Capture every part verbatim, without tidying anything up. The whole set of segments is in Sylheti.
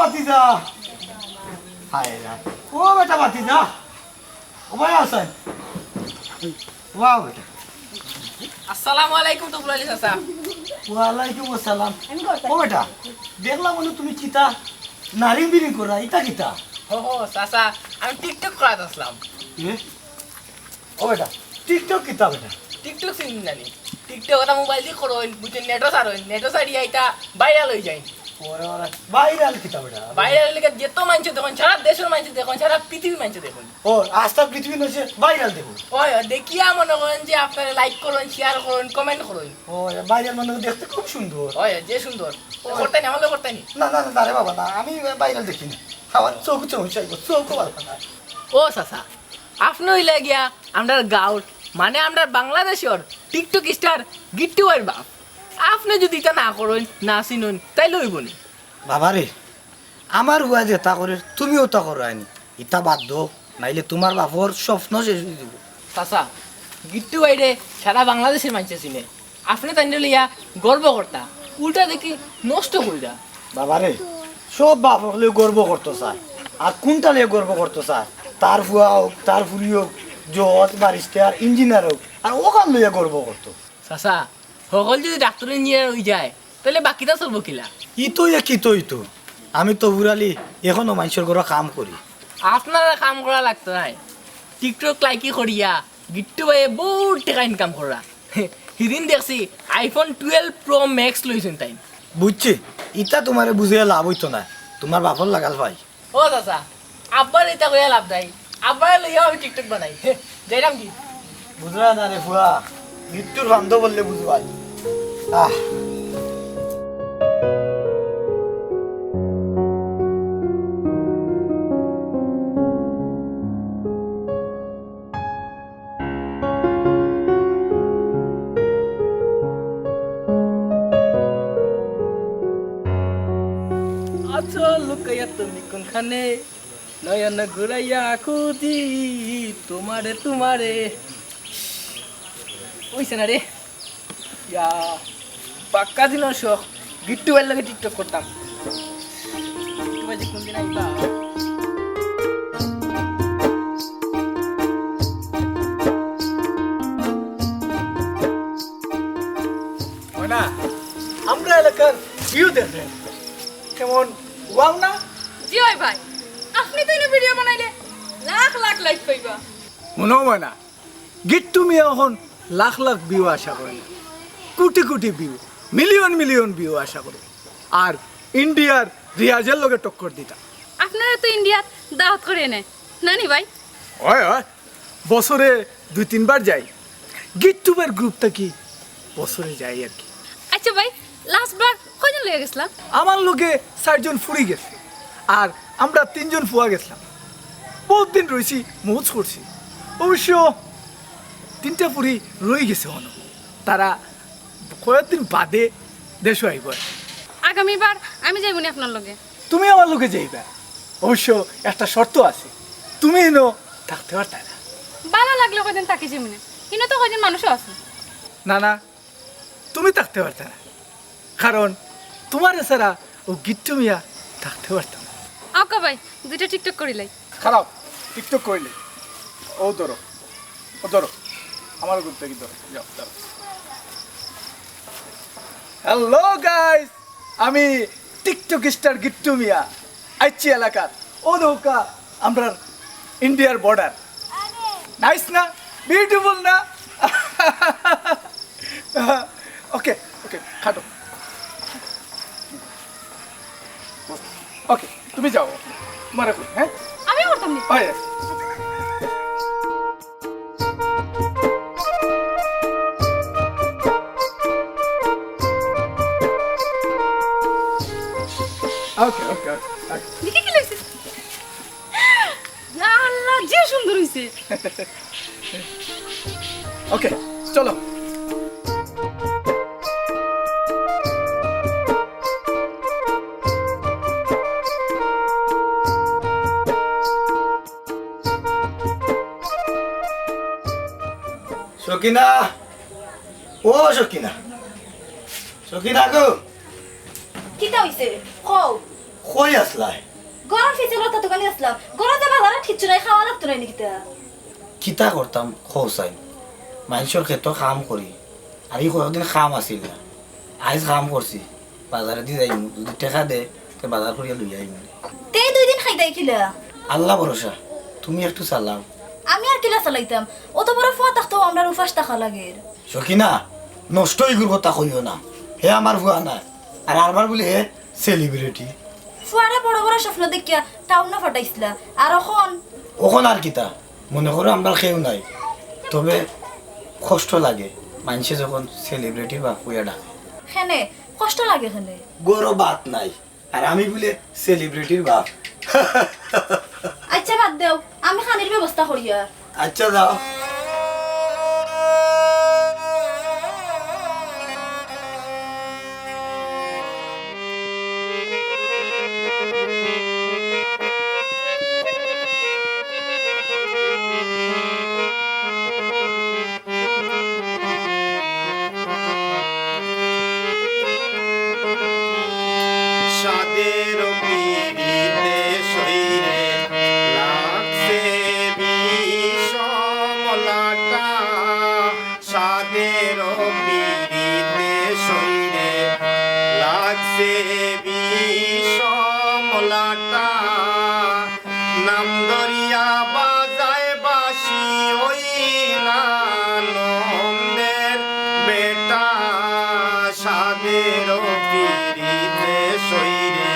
ভাতিজা। হায় হায়। ও বেটা ভাতিজা। ও ভাই আছেন? ওয়াও বেটা। আসসালামু আলাইকুম তফুল আলী চাচা। ওয়ালাইকুম আসসালাম। ও বেটা, দেখলাম মনে তুমি কিতা নারিং বিরিং করা, ইতা কিতা? ও চাচা, আমি TikTok করাত আসলাম। এ? ও বেটা, TikTok কিতা বেটা? TikTok চিনি জানি। TikTok ওটা মোবাইল দি করইন, বুঝছেন, নেটও ছাড়ইন, নেটও ছাড়িয়া ইটা ভাইরাল অই যায়। ওরে ওরে, ভাইরাল কিতা বেটা? ভাইরাল লেগে যত মানষে দেখইন, সারা দেশর মানষে দেখইন, সারা পৃথিবীর মানষে দেখইন। ও, আস্তা পৃথিবীর মানষে ভাইরাল দেখইন। ওই, ওই, দেখিয়া মনে করইন যে আপনারা লাইক করইন, শেয়ার করইন, কমেন্ট করইন। ও, ভাইরাল মানে দেখতে খুব সুন্দর। ওই, যে সুন্দর। ও। করতাইনি, আমার লগে করতাইনি। না, না, না, না রে বাবা, না, আমি ভাইরাল দেখি না। আমার চোখ চোখ চাইব, চোখ ভালো না। ও চাচা, আপনে অইলা গিয়া আমরার গাঁওর, মানে আমরার বাংলাদেশর TikTok স্টার গিট্টু ভাইর বাপ। আপনে যদি ইতা না করইন, না চিনইন, তাইলে অইবো নি। বাবারে, আমার হুয়া যেতা করের, তুমিও তা করো আইনি। ইতা বাদ দেও, নাইলে তুমার বাপর স্বপ্ন শেষ অই যাইবো। চাচা, গিট্টু ভাইরে সারা বাংলাদেশর মানষে চিনে। আপনে তাইন লইয়া গর্ব করতা, উল্টা দেখি নষ্ট করিরা। বাবারে, সব বাপ অকলে গর্ব করতো চায়। আর কুনটা লইয়া গর্ব করতো চায়? তার ফুয়া অউক, তার ফুড়ি অউক, জজ, ব্যারিস্টার, ইঞ্জিনিয়ার অউক, আর অখান লইয়া গর্ব করতো। চাচা, হকল যদি ডাক্তার ইঞ্জিনিয়ার অই যায়, তাইলে বাকিটা চলবো কিলা? ইতো ইয়া কিতো ইতো। আমি তফুল আলী, এখনো মানষর ঘরো কাম করি। আপনারার কাম করা লাগতো নায়। TikTok লাইকি করিয়া গিট্টু ভাইয়ে বউত টেকা ইনকাম কররা। হিদিন দেখছি iPhone twelve Pro Max লইছইন তাইন। বুঝছি, ইতা তুমারে বুঝাইয়া লাভ অইতো নায়, তুমার বাপর লাগাল পাই। ও চাচা, আব্বারে ইতা কইয়া লাভ নাই, আব্বারে লইয়াও আমি TikTok বানাই। যাইরাম কি? বুঝরায় না রে ফুয়া, গিট্টুর বান্ধব বললে বুঝবায়। আহ। আছো লুকাইয়া তুমি কোনখানে? নয়ন ঘুরাইয়া খুঁজি তোমারে, তোমারে। অইছে না রে? ইয়া, পাক্কা দিনর শখ, গিট্টু ভাইর লগে TikTok করতাম। গিট্টু ভাই যে কোন দিন আইবা? অয় না, আমরা এলাকার ভিউ দেখেন, কেমন ওয়াও না? জি অয় ভাই, আপনে তো ইনো ভিডিও বানাইলে লাখ লাখ লাইক পাইবা। মনে হয় না, গিট্টু মিয়া অখন লাখ লাখ ভিউ আশা করে না, কোটি crore view, million million view আশা করে। আর ইন্ডিয়ার রিয়াজের লগে টক্কর দিতা। আপনারে তো ইন্ডিয়াত দাওয়াত করে নেয়, না নি ভাই? অয়, অয়, বছরে দুই তিনবার যাই। গিট্টু ভাইর গ্রুপ থাকি বছরে যাই আর কি। আচ্ছা ভাই, লাস্ট বার কয়জন লইয়া গেছলা? আমার লগে চাইরজন ফুড়ি গেছে, আর আমরা তিনজন ফুয়া গেছলাম। বউত দিন রইছি, মউজ করছি। অবশ্য তিনটা ফুড়ি রই গেছে অনো, তারা কয়েকদিন বাদে দেশো আইবো। আগামীবার আমি যাইমু নি আপনার লগে। তুমি আমার লগে যাইবা, অবশ্য একটা শর্ত আছে, তুমি ইনো থাকতে পারতায় না। ভালা লাগলে কয়দিন থাকি যাইমু নে, ইনো তো কয়দিন মানুষও আছে। না, না, তুমি থাকতে পারতায় না, কারণ তুমারে ছাড়া অউ গিট্টু মিয়া থাকতে পারতো না। আউক্কা ভাই, দুইটা TikTok করিলাই। খাড়াও, TikTok করিলাই। অউ ধরো, অউ ধরো, আমার গ্রুপ থাকি ধরো, যাও, ধরো। হ্যালো গাইস, আমি TikTok স্টার গিট্টু মিয়া, আইচ্ছি এলাকাত। অউ দেখউক্কা আমরার ইন্ডিয়ার বর্ডার। নাইস না? বিউটিফুল না? ওকে, ওকে, খাটো। ওকে, তুমি যাও, তুমারে কই, হ্যাঁ? আমি করতাম নি। অয়। ওকে, ওকে, ওকে, ওকে। দেখি কি লাগছে? ইয়া আল্লাহ, যে সুন্দর অইছে। ওকে, চলো। সকিনা, ও সকিনা, সকিনা গো। কিতা অইছে? কও। কই আছলায়? ঘরর পিছে লতা দোকানো আছলাম। ঘরো যে বাজারো কিচ্ছু নাই, খাওয়া লাগতো নায় নি কিতা? কিতা করতাম কও চাইন, মাইনষর খেতো কাম করি, আর ই কয়দিন কাম আছিল না, আইজ কাম করছি, বাজারেদি যাইমু, যুদি টেকা দে তে বাজার করিয়া লইয়া আইমু। তে দুই দিন খাইতায় কিলা? আল্লা ভরসা, তুমি একটু চালাও। আমি আর কিলা চালাইতাম? অত বড় ফুয়া থাকতেও আমরার উপাস থাকা লাগের। সখিনা, নষ্ট ইগুর কথা কইও না, হে আমার ফুয়া নায়, আর আরবার বুলি হে সেলিব্রিটি। ফুয়ারে বড় বড় স্বপ্ন দেখিয়া টাউনো পাঠাইছলা, আর অখন? অখন আর কিতা, মনে করো আমরার কেউ নাই, তবে কষ্ট লাগে মাইনষে যখন সেলিব্রিটির বাপ কইয়া ডাকে। কেনে? কষ্ট লাগে কেনে? ঘরো ভাত নাই, আর আমি বুলে সেলিব্রিটির বাপ। আচ্ছা, বাদ দেও, আমি খানির ব্যবস্থা করিয়ার। আচ্ছা, যাও। সাদের পিড়িতে সইরে লাগছে বিষম লাটা। সাদের পিড়িতে সইরে লাগছে বিষম লাটা। নাম ধরিয়া বাজায় বাঁশি ওই নানন্দের বেটা। সাদের পিড়িতে সইরে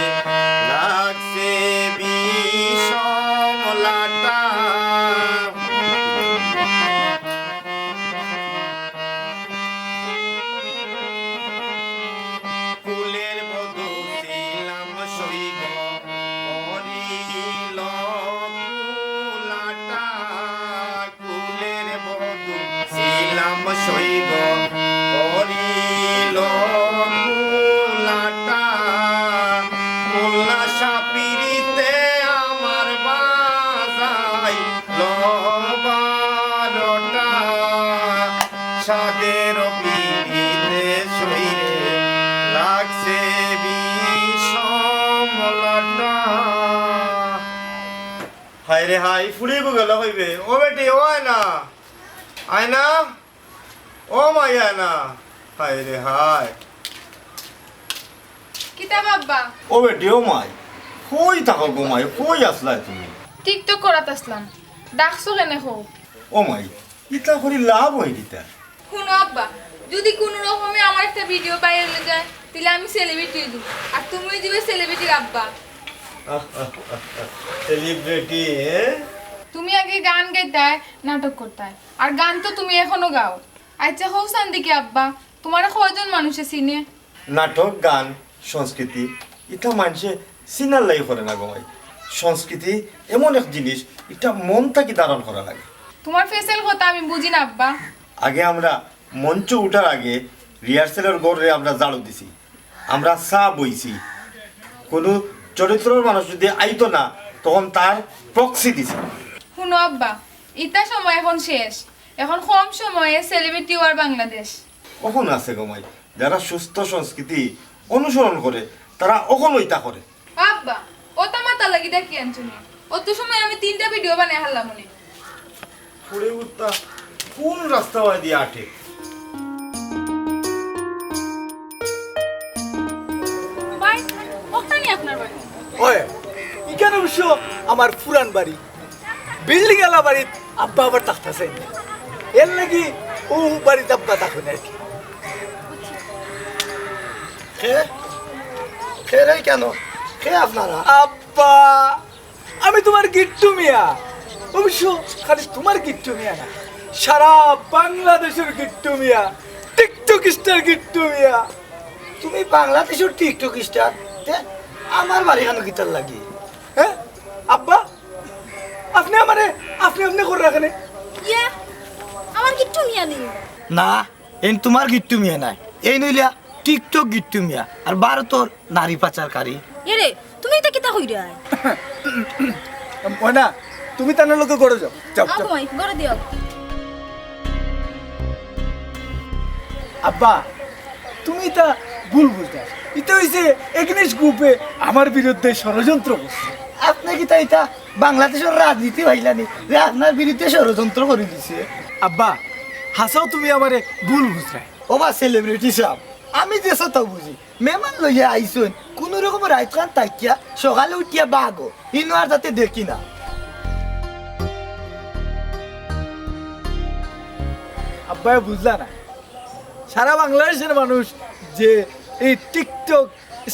লাগছে বিষম লাটা। কুলের বধূ ছিলাম সইগ, পড়িল কুলাটা। কুলের বধূ ছিলাম সইগ, পড়িল কুলাটা। মোল্লা সাপিরিতে আমার বাজাইল বারোটা। সাদের পিড়িতে সইরে লাগছে বিষম লাটা। হায় রে হায়, ফুড়ি গু গেল কইবে। ও বেটি, ও আয়না, আয়না, ও মাই আয়না। হায় রে হায়। কিতা বা আব্বা? ও বেটি, ও মাই, কই থাকো গো মাই, কই আছলায় তুমি? TikTok করাত আছলাম, ডাকছো কেনে কও? ও মাই, ইতা করি লাভ অয় কিতা? হুনো আব্বা, যুদি কুনু রকমে আমার একটা video viral অই যায়, তাইলে আমি celebrity অই যিমু। আর তুমি অই যিবায় celebrity-র আব্বা। Celebrity, এ? তুমি আগে গান গাইতায়, নাটক করতায়, আর গান তো তুমি এখনো গাও। আচ্ছা, কও চাইন দেখি আব্বা, তুমারে কয়জন মানুষে চিনে? নাটক, গান, সংস্কৃতি, ইতা মাইনষে চিনার লাগি করে না গো মাই। সংস্কৃতি এমন এক জিনিস, ইটা মন থাকি ধারণ করা লাগে। তুমার ফেসেল কথা আমি বুঝি না আব্বা। আগে আমরা মঞ্চ উঠার আগে rehearsal-র ঘররে আমরা ঝাড়ু দিছি, আমরা চা বইছি, কুনু চরিত্রর মানুষ যুদি আইতো না, তখন তার proxy দিছি। হুনো আব্বা, ইতা সময় এখন শেষ, এখন কম সময়ে celebrity অওয়ার বাংলাদেশ। অখন আছে গো মাই, যারা সুস্থ সংস্কৃতি অনুসরণ করে, তারা অখন ইতা করে। আব্বা, অতা মাতার লাগি ডাকি আনছো নি? অত সময় আমি তিনটা video বানাই হারলাম অনে। ফুড়ি উত্তা কোন রাস্তা বায় দিয়া আটে? ভাই, অখানো নি আপনার বাড়ি? ওই, ইখান অবশ্য আমার পুরান বাড়ি। বিল্ডিং আলা বাড়িত আব্বা আবার থাকতা চাইন না। এর লাগি অউ বাড়িত আব্বা থাকইন আর কি। কে? কে রে, কেন? কে আপনারা? আব্বা, আমি তুমার গিট্টু মিয়া। অবশ্য খালি তুমার গিট্টু মিয়া না, সারা বাংলাদেশর গিট্টু মিয়া, TikTok star গিট্টু মিয়া। তুমি বাংলাদেশর TikTok star? তে আমার বাড়ি খানো কিতার লাগি? হ্যাঁ? আব্বা, আপনে আমারে, আপনে, আপনে করে রাখেন। ইয়া, আমার গিট্টু মিয়া নি? না, এইন তুমার গিট্টু মিয়া নায়। এইন অইলা TikTok গিট্টু মিয়া, আর ভারতর নারী পাচারকারী। এরে, তুমি ইতা কিতা কইরায়? ওই না, তুমি তানর লগে ঘরো যাও, যাও, আও যাও। গো মাই, ঘরো দিও। আব্বা, তুমি ইতা ভুল বুঝলাম। ইটা অইছে এগনিশ গ্রুপে আমার বিরুদ্ধে ষড়যন্ত্র করছে। আপনে কিতা ইটা বাংলাদেশর রাজনীতি পাইলানি যে আপনার বিরুদ্ধে ষড়যন্ত্র করি দিছে? আব্বা, হাছাউ তুমি আমারে ভুল বুঝরায়। ওবা সেলিব্রিটি সাব, আমি যে ছাতাউ বুঝি, মেহমান লইয়া আইছইন, কুনু রকম রাইতখান থাকিয়া সকালে উঠিয়া বাগো, ইনো আর যাতে দেখি না। আব্বায় বুঝলা না, সারা বাংলাদেশর মানুষ যে এই TikTok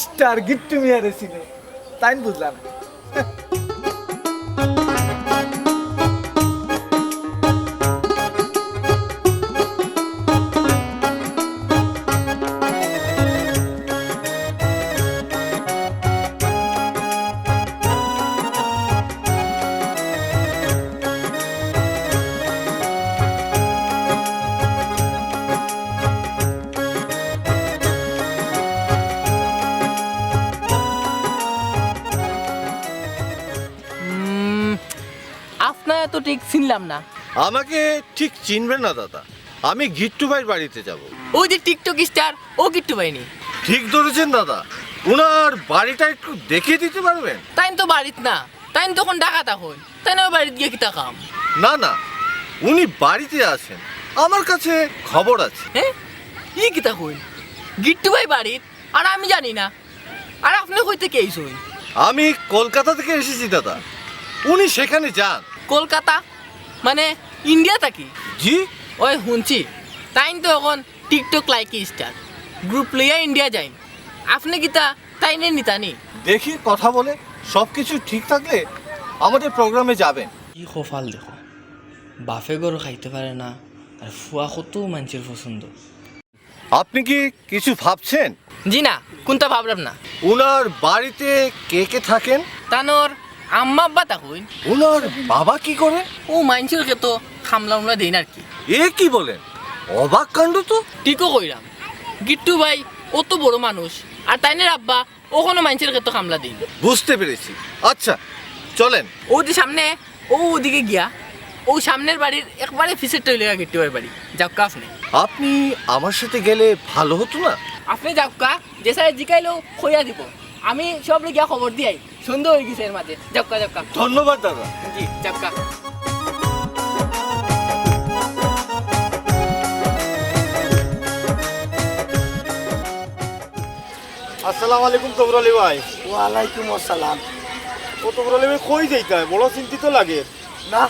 star গিট্টু মিয়ারে চিনে, তাইন বুঝলা না। উম, আপনারে তো ঠিক চিনলাম না। আমাকে ঠিক চিনবেন না দাদা, আমি গিট্টু ভাইর বাড়িতে যাব। ওই যে TikTok star, ও গিট্টু ভাই নি? ঠিক ধরেছেন দাদা, ওনার বাড়িটা একটু দেখিয়ে দিতে পারবেন? তাইন তো বাড়িত না, তাইন তো অখন ঢাকা থাকইন, তাইন আবার বাড়িত গিয়া কিতা কাম? না না, উনি বাড়িতে আছেন, আমার কাছে খবর আছে। হ্যাঁ, ই কিতা কইন? গিট্টু ভাই বাড়িত, আর আমি জানি না। আর আপনে কই থাকি আইছইন? আমি কলকাতা থেকে এসেছি দাদা, উনি সেখানে যান। কলকাতা? মানে ইন্ডিয়া থাকি? জি। ওই হুনছি, তাইন তো অখন TikTok লাইকি star, গ্রুপ লইয়া ইন্ডিয়া যাইন। আপনে কিতা তাইনরে নিতা নি? দেখি কথা বলে, সব কিছু ঠিক থাকলে আমাদের প্রোগ্রামে যাবেন। কি কপাল দেখো, বাপে ঘরো খাইতে পারে না, আর ফুয়া কত মাইনষের পছন্দ। আপনি কি কিছু ভাবছেন? জি না, কুনতা ভাবরাম না। উনার বাড়িতে কে কে থাকেন? তানর আম্মা আব্বা থাকইন। উনার বাবা কি করেন? ও মাইনষের খেতো কামলা উমলা দেইন আর কি। এ কি বলেন? অবাক কাণ্ড তো। ঠিকউ কইরাম, গিট্টু ভাই অত বড় মানুষ, আর তাইনর আব্বা অখনো মাইনষের খেতো কামলা দেইন। বুঝতে পেরেছি। আচ্ছা, চলেন। ও যে সামনে, ও ওদিকে গিয়া, ও সামনের বাড়ির একবারে পিছের টইলে গিট্টু ভাইর বাড়ি। যাউক্কা আপনে। আপনি আমার সাথে গেলে ভালো হতো না? আপনে যাউক্কা, যে স্যারে জিকাইলেও কইয়া দিব। আমি সবরে গিয়া খবর দিয়াই, সন্ধ্যা অই গেছে এর মাঝে। যাউক্কা, যাউক্কা। ধন্যবাদ দাদা। জি, যাউক্কা। আসসালামু আলাইকুম তবুর আলী ভাই। ওয়ালাইকুম আসসালাম। ও তবুর আলী ভাই, কই যাইতায়? বড় চিন্তিত লাগে। না,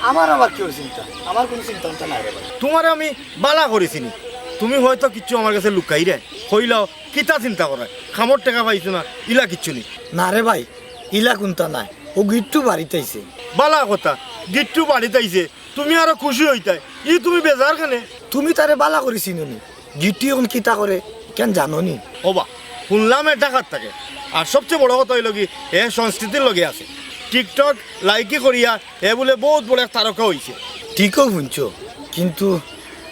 আমার আবার কিওর চিন্তা? আমার কুনু চিন্তা উন্তা নাই রে ভাই। তুমারে আমি বালা করি চিনি, তুমি হয়তো কিচ্ছু আমার গেছে লুকাইরায়। কইলাও, কিতা চিন্তা করায়? কামর টেকা পাইছো না, ইলা কিচ্ছু নি। না রে ভাই, ইলা কুনতা নায়, অউ গিট্টু বাড়িত আইছে। বালা কথা, গিট্টু বাড়িত আইছে, তুমি আরো খুশি অইতায়, ই তুমি বেজার কেনে? তুমি তারে বালা করি চিনো নি? গিট্টু অখন কিতা করে, কেন জানো নি? ওবা, হুনলাম এ ঢাকাত থাকে, আর সবচেয়ে বড় কথা অইলো কি, এ সংস্কৃতির লগে আছে। TikTok লাইকি করিয়া এ বুলে বউত বড় এক তারকা অইছে। ঠিকউ হুনছো, কিন্তু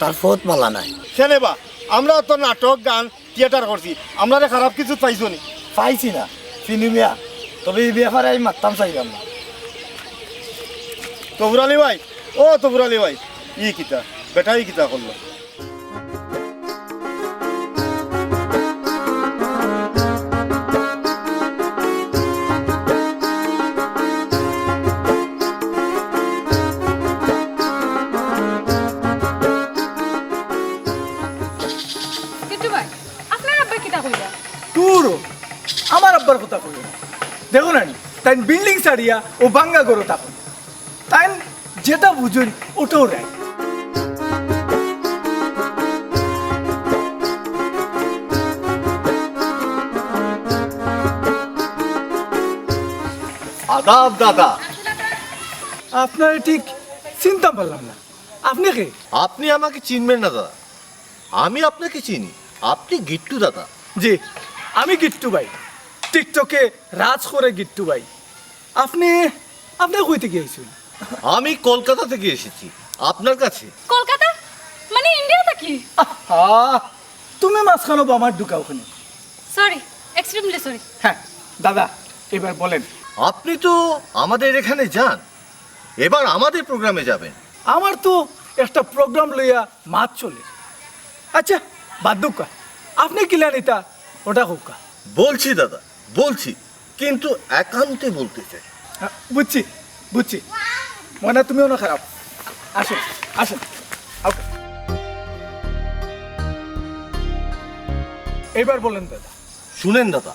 তার পথ বালা নায়। কেনে বা? আমরাও তো নাটক, গান, থিয়েটার করছি, আমরারে খারাপ কিচ্ছুত পাইছো নি? পাইছি না, ফিনু মিয়া, তবে ই ব্যাপারে আমি মাততাম চাইরাম না। তবুর আলী ভাই, ও তবুর আলী ভাই, ই কিতা? বেটায় ই কিতা করলো? গিট্টু ভাই, আপনার আব্বায় কিতা কইরা? দুরো, আমার আব্বার কথা কইও না। দেখো না নি, তাইন বিল্ডিং ছাড়িয়া অউ ভাঙ্গা ঘরো থাকইন। তাইন যেটা বুঝইন, ওটাউ রাইট। আদাব দাদা। আপনারে ঠিক চিনতাম পারলাম না। আপনে কে? আপনি আমাকে চিনবেন না দাদা, আমি আপনাকে চিনি, আপনি গিট্টু দাদা। জি, আমি গিট্টু ভাই, TikTok-এ রাজ করে গিট্টু ভাই। আপনে, আপনে কই থাকি আইছইন? আমি কলকাতা থেকে এসেছি, আপনার কাছে। কলকাতা? মানে ইন্ডিয়া থাকি? আহা, তুমি মাঝখানো বোমার ঢুকাও কেনে? Sorry, extremely sorry. হ্যাঁ, দাদা, এবার বলেন। আপনি তো আমাদের এখানে যান, এবার আমাদের প্রোগ্রামে যাবেন। আমার তো একটা প্রোগ্রাম লইয়া মাত চলে। আচ্ছা, বাদ দেউক্কা। আপনে কিলা নিতা, ওটা কউক্কা। বলছি দাদা, বলছি, কিন্তু একান্তে বলতে চাই। হ্যাঁ, বুঝছি, বুঝছি। ময়না, তুমি অনো খাড়াও। আসো, আসো। আও। এইবার বলেন দাদা। শুনেন দাদা,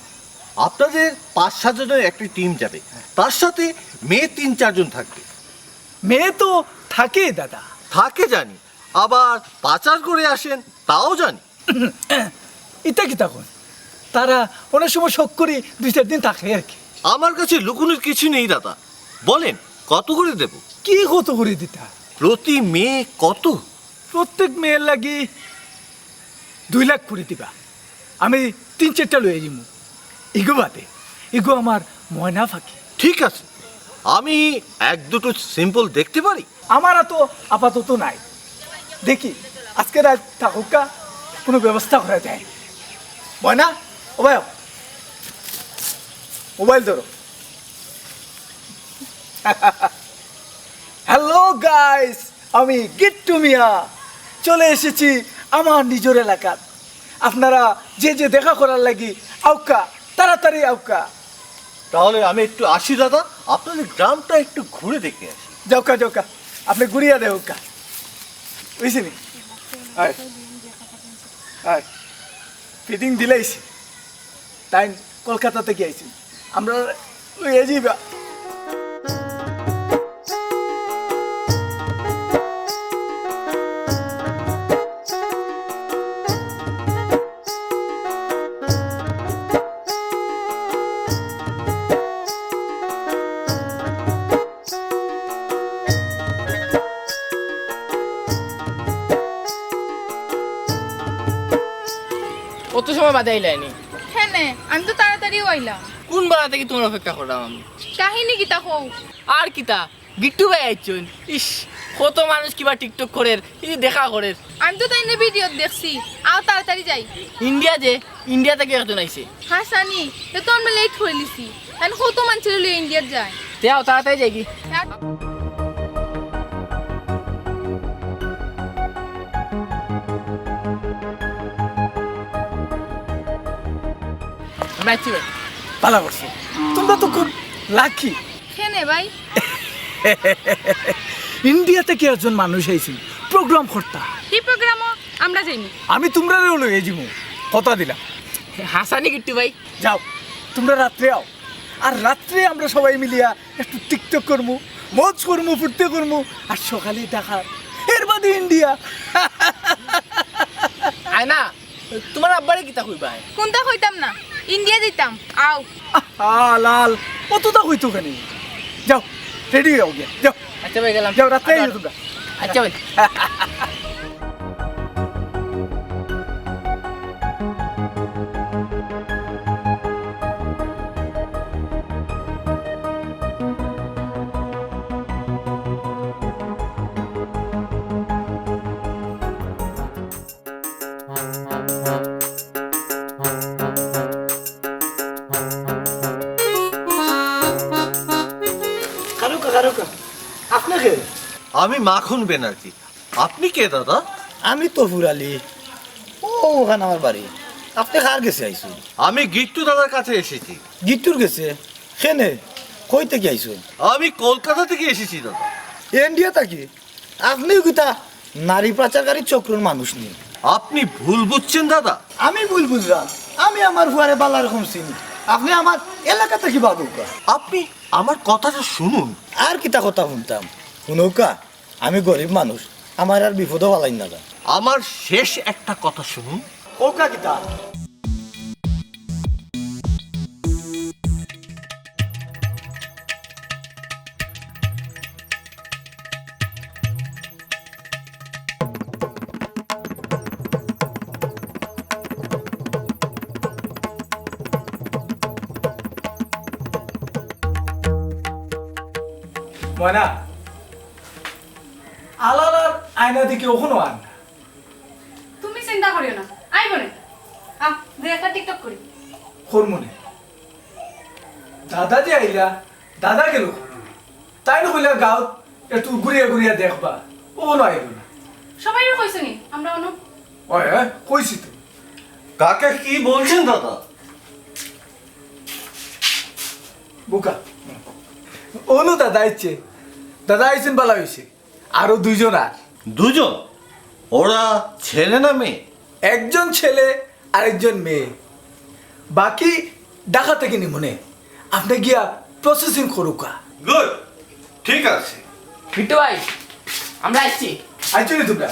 আপনাদের পাঁচ সাত জনের একটা টিম যাবে, তার সাথে মেয়ে তিন চারজন থাকবে। মেয়ে তো থাকে দাদা। থাকে জানি, আবার পাচার করে আসেন, তাও জানি। ইতা কিতা কন? তারা অনেক সময় শখ করি দুই চার দিন থাকে আর কি। আমার কাছে লুকোনোর কিছু নেই দাদা, বলেন কত করে দেব? কি কত করে দিতা? প্রতি মেয়ে কত? প্রত্যেক মেয়ের লাগি দুই লাখ করে দিবা। আমি তিন চারটা লইয়া যিমু। ইগু বাদে, ইগু আমার ময়না ফাঁকি। ঠিক আছে, আমি এক দুটো স্যাম্পল দেখতে পারি? আমার তো আপাতত নাই, দেখি আজকে রাত থাকুক্কা, কোনো ব্যবস্থা করা যায়। ময়না, ও ভাই, মোবাইল ধরো। হ্যালো গাইস, আমি গিট্টু মিয়া চলে এসেছি আমার নিজর এলাকাত। আপনারা যে যে দেখা করার লাগি আউক্কা, তাড়াতাড়ি আউক্কা। তাহলে আমি একটু আসি দাদা, আপনাদের গ্রামটা একটু ঘুরে দেখে আসি। যাউক্কা, যাউক্কা, আপনে ঘুরিয়া দেউক্কা। বুঝছেন নি? আয়, আয়, ফিটিং দিলাইছি। তাইন কলকাতা থাকি আইছইন, আমরারে লইয়া যাইবা। কত সময় বাদে আইলায়নি? কেনে, আমি তো তাড়াতাড়িউ আইলাম। কোন বেলা থাকি তুমার অপেক্ষা করলাম আমি। কাহিনী কিতা কও? আর কিতা, গিট্টু ভাই আইছইন। ইস, কত মানুষ কিবা TikTok করের, ই দেখা করের। আমি তো তাইনরে ভিডিওত দেখছি। আও তাড়াতাড়ি যাই। ইন্ডিয়া যে, ইন্ডিয়া থাকি একজন আইছে। হাছানি, তে তো আমরা লেট করিলিছি। তাইন কত মানষরে লইয়া ইন্ডিয়াত যায়। তে আও তাড়াতাড়ি যাইগি। আমরা আইছি ভাই। ভালা করছো। তুমরা তো খুব লাকি। কেনে ভাই? ইন্ডিয়া থাকি একজন মানুষ আইছইন, প্রোগ্রাম করতা। কি প্রোগ্রামো? আমরা যাইমু। আমি তুমরারেও লইয়া যাইমু, কথা দিলাম। হাছানি গিট্টু ভাই। যাও, তুমরা রাত্রে আও, আর রাত্রে আমরা সবাই মিলিয়া একটু TikTok করমু, মজ করমু, ফুর্তি করমু, আর সকালে ঢাকা, এর বাদে ইন্ডিয়া। আয় না, তুমার আব্বারে কিতা কইবায়? কুনতা কইতাম না, ইন্ডিয়া যাইতাম। আও। আহা, লাল, অততা কইতো কেনে? যাও, রেডি অও গিয়া, যাও। আচ্ছা ভাই, গেলাম। যাও, রাত্রে আইও তুমরা। আচ্ছা ভাই। খারুকা, খারুকা। আপনে কে? আমি মাখন ব্যানার্জি। আপনি কে দাদা? আমি তফুর আলী। ও, অখান আমার বাড়ি। আপনে কার গেছে আইছইন? আমি গিট্টু দাদার কাছে এসেছি। গিট্টুর গেছে? কেনে? কই থাকি আইছইন? আমি কলকাতা থেকে এসেছি দাদা। ইন্ডিয়া থাকি? আপনেও কিতা নারী পাচারকারী চক্রর মানুষ নি? আপনি ভুল বুঝছেন দাদা। আমি ভুল বুঝলাম? আমি আমার ফুয়ারে ভালা রকম চিনি। আপনে আমার এলাকা থাকি ভাবউক্কা। আপনি আমার কথাটা শুনুন। আর কিতা কথা হুনতাম? হুনউক্কা, আমি গরিব মানুষ, আমারে আর বিপদো ফালাইন না। আমার শেষ একটা কথা শুনুন। কউক্কা কিতা? ময়না, আলালার আয়না দেখি অখনো আন। তুমি চিন্তা করিও না, আইবো নে। আ, দুই একটা TikTok করি। করমু নে। দাদা যে আইলা, দাদা গেল। তাইন কইলা গাউত একটু ঘুরিয়া ঘুরিয়া দেখবা, অনো আইলো না। সবাইরে কইছো নি, আমরা অনো? অয়, অয়, কইছি তো। কাকে কি বলছেন দাদা? বুকা। অনু দাদা আইছে। দাদা আইছেন, ভালা অইছে। আরো দুইজন আর। দুজন? ওরা ছেলে না মেয়ে? একজন ছেলে আর একজন মেয়ে। বাকি ঢাকা থাকি নিমুনে। আপনে গিয়া processing করুক্কা। গুড, ঠিক আছে। বিট্টু ভাই, আমরা আসছি। আইছো নি তুমরা?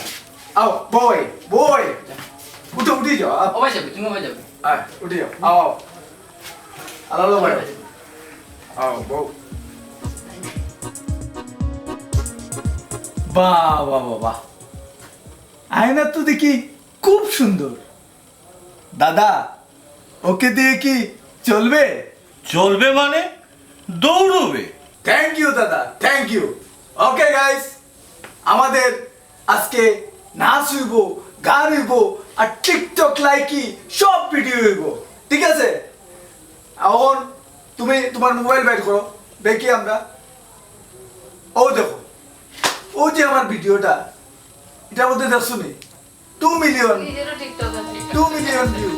আও, বও, বও। উঠো, উঠি যাও, আও। ও ভাই যাবে, তুমি ও ভাই যাবে। আয়, উঠি যাও, আও, আও। আলালো ভাই। আও, বও। বাহ, বাহ, বাহ, বাহ। আয়না তো দেখি খুব সুন্দর। দাদা, ওকে দিয়ে কি চলবে? চলবে মানে? দৌড়বে। Thank you দাদা, thank you। Okay guys, আমাদের আজকে নাচ অইবো, গান অইবো, আর TikTok লাইকি সব ভিডিও অইবো, ঠিক আছে? এখন তুমি তুমার মোবাইল বাইর করো, দেখি আমরা। ও দেখো, ও যে আমার ভিডিওটা, ইটার মধ্যে দেখছো নি? Two million, নিজেরও TikTok আছে। Two million view।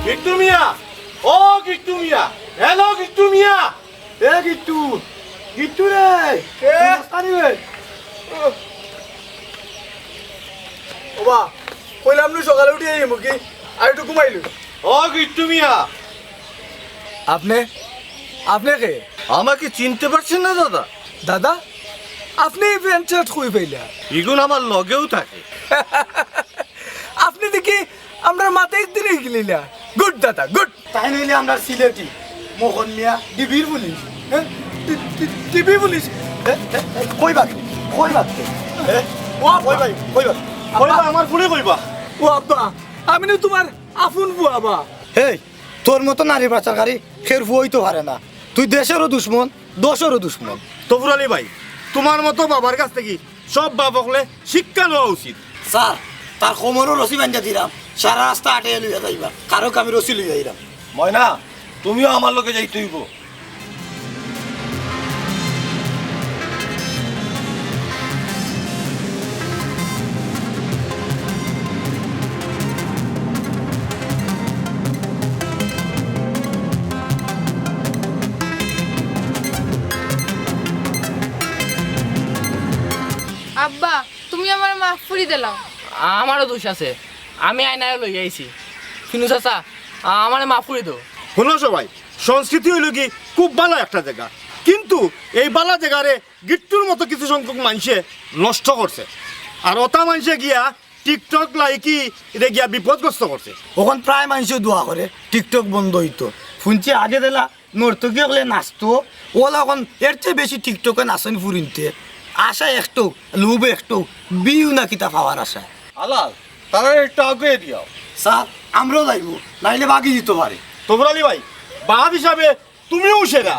গিট্টু মিয়া, ও গিট্টু মিয়া, হ্যালো গিট্টু মিয়া। এ গিট্টু, গিট্টু রে, কে? তুই বস্তা নিবে? ওবা, কইলাম নু সকালে উঠি আইমু কি? আর একটু ঘুমাইলু। ও গিট্টু মিয়া। আপনে? আপনে কে? আমাকে চিনতে পারছেন না দাদা? দাদা? আপনে ই প্যান্ট শার্ট কই পাইলা? ইগুন আমার লগেউ থাকে। আপনে দেখি আমরার মাত একদিনে গিলিলা। গুড দাদা, গুড। তাইন অইলে আমরার সিলেটি মোহন মিয়া, ডিবির পুলিশ। হ্যাঁ? ডি-, ডি-, ডিবি পুলিশ। এ, এ, এ, কইবা কি? কইবা কি? এ? ও আব্বা। কইবা, কইবা। কইবা, আব্বা। আমার ফুড়ি কইবা। ও আব্বা, আমি না তুমার আফুন ফুয়া আব্বা। হেই, তোর মতো নারী পাচারকারী কেউর ফুয়া অইতো পারে না। তুই দেশেরও দুশমন, দশরও দুশমন। তফুর আলী ভাই, তুমার মতো বাবার কাছ থাকি সব বাপ অকলে শিক্ষা নেওয়া উচিত। স্যার, তার কোমরো রশি বান্ধা দিলাম, সারা রাস্তা আটাইয়া লইয়া যাইবা, কারো আমি রশি লইয়া আইলাম। ময়না, তুমিও আমার লগে যাইতে অইবো। আব্বা, তুমি আমারে মাফ করি দিলাও। আমারও দোষ আছে, আমি আয়নারে লই আইছি। ফিনু চাচা, আমারে মাফ করি দেও। হুনো সবাই, সংস্কৃতি অইলো কি খুব ভালা একটা জাগা, কিন্তু এই ভালা জাগারে গিট্টুর মতো কিছু সংখ্যক মানষে নষ্ট করছে। আর অতা মানষে গিয়া TikTok লাইকি ইতা গিয়া বিপদগ্রস্ত করছে। অখন প্রায় মানষে দোয়া করে TikTok বন্ধ অইতো। হুনছি আগে যেলা নর্তকী অকলে নাচতো, অলা অখন এর চেয়ে বেশি TikTok-এ নাচইন ফুরিন্তে। আশা একটু, লোভ একটু, view না কিতা পাওয়ার আশা। আলাল, তারারে একটু আগুয়াই দিয়াও। স্যার, আমরাও যাইমু, নাইলে ভাগি দিতো পারে। তফুর আলী ভাই, বাপ হিসাবে তুমিও সেরা।